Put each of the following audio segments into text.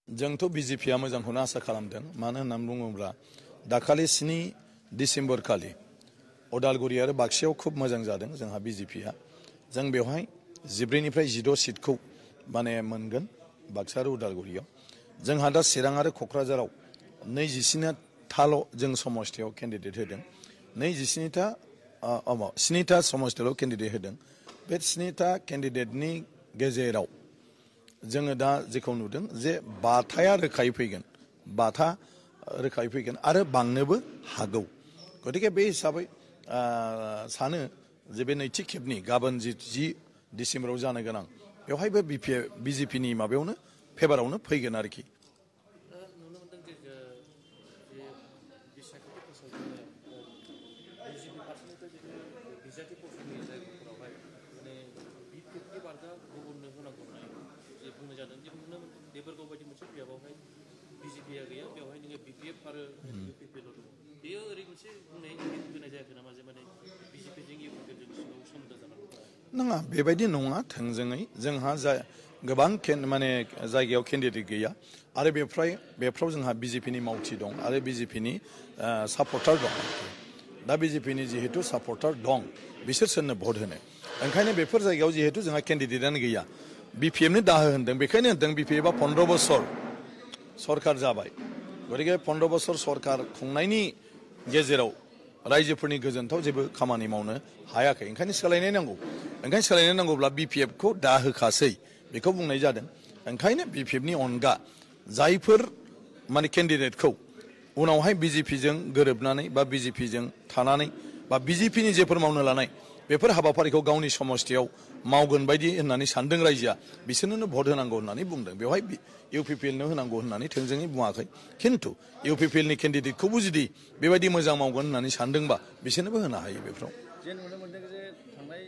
जोंथ' बिजेपिया मोजांखौनो आसा खालामदों मानो होननानै बुङोब्ला दाखालि 7 डिसेम्बर खालि उदालगुरि आरो बाक्सायाव खूब मोजां जादों जोंहा बिजेपिया जों बेवहाय 14 निफ्राय 16 सिटखौ माने मोनगोन बाक्सा आरो उदालगुरियाव जोंहा दा चिरां आरो क'क्राझाराव 27 थाल' जों समस्थियाव केन्डिडेट होदों 7 था समस्थियाव केन्डिडेट होदों बे 7 था केन्डिडेटनि गेजेराव जोङो दा जेखौ नुदों जे 5थाया रोखायै फैगोन 5था रोखायै फैगोन आरो बांनोबो हागौ गतिके बे हिसाबै सानो जे बे नैथि खेबनि गाबोन 10 डिसेम्बराव जानो गोनां बेवहायबो बिजेपिनि माबायावनो फेभारावनो फैगोन आरोखि बिजेपिया गैया बेवहाय नोङो बिपिएफ आरो इउपिपिएल दङ बेयो ओरै मोनसे बुंनाय जायाखै नामा जे माने बिजेपिजों इउपिपिएलजों सिङाव सोमोन्दो जानांगौ नङा बेबायदि नङा थोंजोङै जोंहा गोबां माने जायगायाव केन्डिडेट गैया आरो बेफ्राव जोंहा बिजेपिनि मावथि दं आरो बिजेपिनि सापर्टार दं दा बिजेपिनि जिहेतु सापर्टार दं बिसोर सोरनो भट होनो ओंखायनो बेफोर जायगायाव जिहेतु जोंहा केन्डिडेटआनो गैया बिपिएफनो दाहो होनदों बेखायनो होनदों बिपिएफआ 15 बोसोर सरकार जाबाय गतिके 15 बोसोर सरकार खुंनायनि गेजेराव रायजोफोरनि गोजोनथाव जेबो खामानि मावनो हायाखै ओंखायनो सोलायनाय नांगौ ओंखायनो सोलायनाय नांगौब्ला बिपिएफखौ दा होखासै बेखौ बुंनाय जादों ओंखायनो बिपिएफनि अनगा जायफोर माने केन्डिडेटखौ उनावहाय बिजेपिजों गोरोबनानै बा बिजेपिजों थानानै बा बिजेपिनि जेफोर मावनो लानाय बेफोर हाबाफारिखौ गावनि समस्थियाव मावगोन बायदि होननानै सानदों रायजोआ बिसोरनो भट होनांगौ होननानै बुंदों बेवहाय इउपिपिएलनो होनांगौ होननानै थोंजोङै बुङाखै खिन्थु इउपिपिएलनि केन्डिडेटखौबो जुदि बेबायदि मोजां मावगोन होननानै सानदोंबा बिसोरनोबो होनो हायो बेफोराव जे नुनो मोनदों जे थांनाय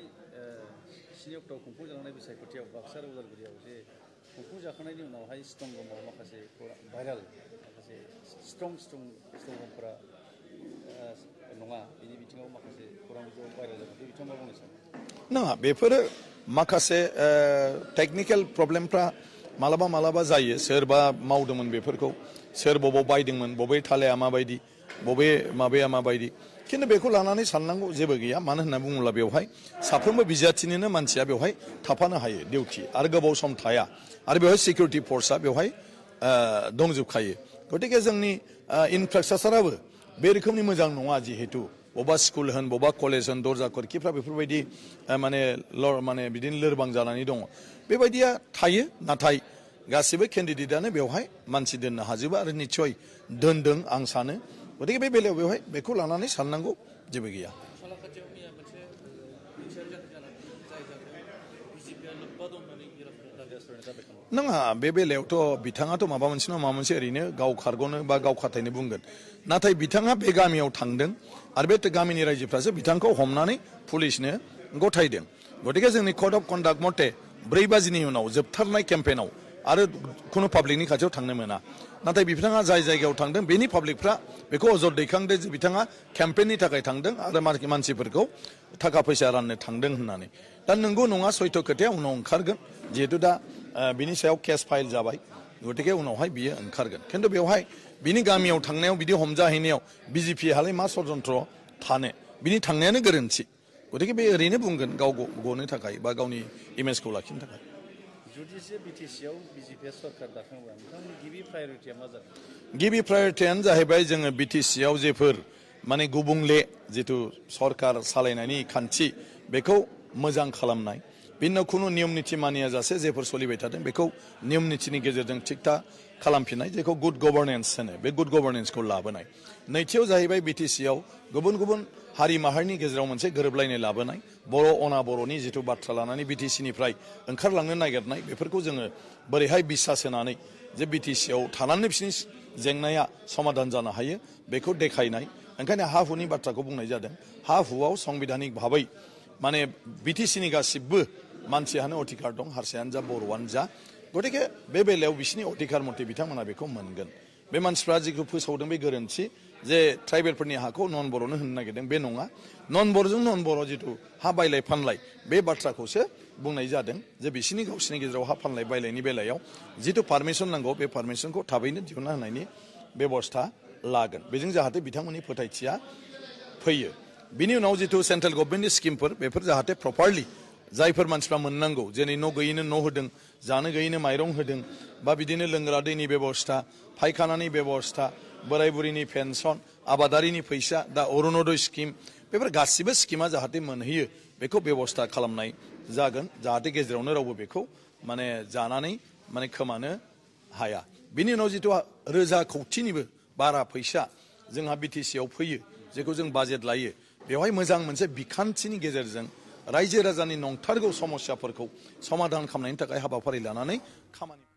7 अक्ट'आव खुंफुंजानाय बिसायख'थियाव बाक्सा आरो उदालगुरियाव जे खुंफुंजाखांनायनि उनावहाय स्ट्रंगमाव माखासे भाइराल माखासे स्ट्रंगमफोरा नङा बिनि बिथिङाव माखासे खौरां बिजोङाव भाइराल जादों बे बिथिङाव मा बुंनो सानो नङा बेफोरो माखासे टेकनिकेल प्रब्लेमफ्रा मालाबा जायो सोरबा मावदोंमोन बेफोरखौ सोर बबाव बायदोंमोन बबे थालाया माबायदि बबे माबाया माबायदि खिन्थु बेखौ लानानै साननांगौ जेबो गैया मानो होनना बुङोब्ला बेवहाय साफ्रोमबो बिजाथिनिनो मानसिया बेवहाय थाफानो हायो डिउटि आरो गोबाव सम थाया आरो बेवहाय सिकिउरिटि फर्सआ बेवहाय दंजोबखायो गतिके जोंनि इनफ्रास्ट्राक्चाराबो बे रोखोमनि मोजां नङा जिहेतु बबेबा स्कुल होन बबेबा कलेज होन दरजा खोरखिफ्रा बेफोरबायदि माने बिदिनो लोरबां जानानै दङ बेबायदिया थायो नाथाय गासिबो केन्डिडेटआनो बेवहाय मानसि दोननो हाजोबा आरो निस्सय दोनदों आं सानो गतिके बे बेलायाव बेवहाय बेखौ लानानै साननांगौ जेबो गैया नङा बे बेलायावथ' बिथाङाथ' माबा मोनसे नङा माबा मोनसे ओरैनो गाव खारग'नो बा गाव खाथायनो बुंगोन नाथाय बिथाङा बे गामियाव थांदों आरो बे गामिनि रायजोफ्रासो बिथांखौ हमनानै पुलिसनो गथायदों गतिके जोंनि कड अफ कन्डाक्ट मथे 4 बाजिनि उनाव जोबथारनाय केम्पेनाव आरो खुनु पाब्लिकनि खाथियाव थांनो मोना नाथाय बिथाङा जाय जायगायाव थांदों बेनि पाब्लिकफ्रा बेखौ अजद दैखांदों जे बिथाङा केम्पेननि थाखाय थांदों आरो मानसिफोरखौ थाखा फैसा राननो थांदों होननानै दा नंगौ नङा सैथो खोथाया उनाव ओंखारगोन जिहेतु दा बिनि सायाव केस फाइल जाबाय गतिके उनावहाय बियो ओंखारगोन खिन्थु बेवहाय बिनि गामियाव थांनायाव बिदि हमजाहैनायाव बिजेपिहालाय मा षड्यन्त्र थानो बिनि थांनायानो गोरोन्थि गतिके बे ओरैनो बुंगोन गाव गनो थाखाय बा गावनि इमेजखौ लाखिनो थाखाय जुदिसो बिटिसिआव बिजेपिआ सरकार दाखांब्ला नोंथांनि गिबि प्रायरिटिया मा जागोन गिबि प्रायरिटियानो जाहैबाय जोङो बिटिसिआव जेफोर माने गुबुंले जिथु सरकार सालायनायनि खान्थि बेखौ मोजां खालामनाय बिनि उनाव खुनु नियम निथि मानिया जासे जेफोर सोलिबाय थादों बेखौ नियम निथिनि गेजेरजों थिग था खालामफिननाय जेखौ गुड गभर्नेन्स होनो बे गुड गभर्नेन्सखौ लाबोनाय नैथियाव जाहैबाय बिटिसिआव गुबुन हारि माहारिनि गेजेराव मोनसे गोरोबलायनाय लाबोनाय बर' अना बर'नि जिथु बाथ्रा लानानै बिटिसिनिफ्राय ओंखारलांनो नागिरनाय बेफोरखौ जोङो बोरैहाय बिसास होनानै जे बिटिसिआव थानानै बिसोरनि जेंनाया समाधान जानो हायो बेखौ देखायनाय ओंखायनो हा हुनि बाथ्राखौ बुंनाय जादों हा हुआव संबिधानिक भाबै माने बिटिसिनि गासिबो मानसियानो अधिकार दं हारसायानो जा बर'आनो जा गतिके बे बेलायाव बिसिनि अधिकार मथे बिथांमोना बेखौ मोनगोन बे मानसिफ्रा जेखौ फोसावदों बे गोरोन्थि जे ट्राइबेलफोरनि हाखौ नन बर'नो होनो नागिरदों बे नङा नन बर'जों नन बर' जिथु हा बायलाय फानलाय बे बाथ्राखौसो बुंनाय जादों जे बिसिनि गावसिनि गेजेराव हा फानलाय बायलायनि बेलायाव जिथु पारमिसन नांगौ बे पारमिसनखौ थाबैनो दिहुनना होनायनि बेबस्था लागोन बेजों जाहाथे बिथांमोननि फोथायथिया फैयो बिनि उनाव जिथु सेन्ट्रेल गभर्नमेन्टनि स्किमफोर बेफोर जाहाथे प्रपारलि जायफोर मानसिफ्रा मोननांगौ जेरै न' गैयैनो न' होदों जानो गैयैनो माइरं होदों बा बिदिनो लोंग्रा दैनि बेबस्था फायखानानि बेबस्था बोराय बुरिनि पेन्सन आबादारिनि फैसा दा अरुणोदय स्किम बेफोर गासिबो स्किमा जाहाथे मोनहैयो बेखौ बेबस्था खालामनाय जागोन जाहाथे गेजेरावनो रावबो बेखौ माने जानानै माने खोमानो हाया बिनि उनाव जिथु रोजा कौटिनिबो बारा फैसा जोंहा BTC आव फैयो जेखौ जों बाजेट लायो बेवहाय मोजां मोनसे बिखान्थिनि गेजेरजों रायजो राजानि नंथारगौ समस्याफोरखौ समाधान खालामनायनि थाखाय हाबाफारि लानानै खामानि